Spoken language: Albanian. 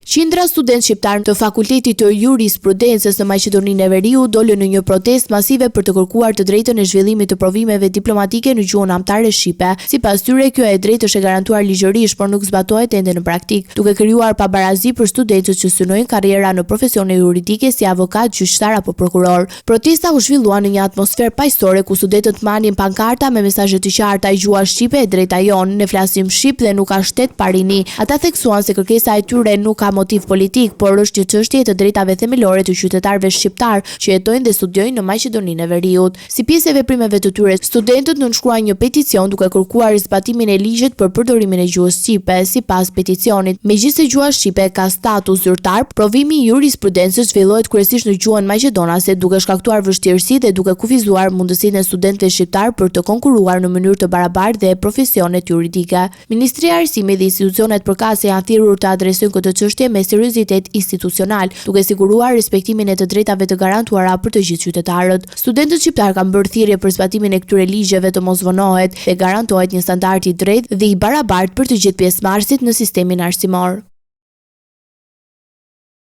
Qindra studentë shqiptarë të Fakultetit të Jurisprudencës në Maqedoninë e Veriut dolën në një protestë masive për të kërkuar të drejtën e zhvillimit të provimeve diplomatike në gjuhën amtare shqipe. Sipas tyre, kjo e drejtë është e garantuar ligjërisht, por nuk zbatohet ende në praktikë, duke krijuar pabarazi për studentët që synojnë karriera në profesione juridike si avokat, gjyqtar apo prokuror. Protesta u zhvillua në një atmosferë paqësore ku studentët mbanin pankarta me mesazhe të qarta, Gjuha shqipe e drejta jonë, ne flasim shqip dhe nuk ka shtet pa rini. Ata theksuan se kërkesa e tyre nuk ka motiv politik, por është një çështje e të drejtave themelore të qytetarëve shqiptarë që jetojnë dhe studiojnë në Maqedoninë e Veriut. Si pjesë e veprimeve të tyre, studentët nënshkruan një peticion duke kërkuar zbatimin e ligjit për përdorimin e gjuhës shqipe. Sipas peticionit, megjithëse gjuha shqipe ka status zyrtar, provimi i jurisprudencës zhvillohet kryesisht në gjuhën maqedonase, duke shkaktuar vështirësi dhe duke kufizuar mundësinë e studentëve shqiptarë për të konkurruar në mënyrë të barabartë dhe profesionet juridike. Ministria e Arsimit dhe institucionet përkatëse janë thirrur të adresojnë këtë çështje me seriozitet institucional, duke siguruar respektimin e të drejtave të garantuara për të gjithë qytetarët. Studentët shqiptarë kanë bërë thirrje për zbatimin e këtyre ligjeve të mos vonohet dhe garantohet një standard i drejtë dhe i barabartë për të gjithë pjesëmarrësit në sistemin arsimor.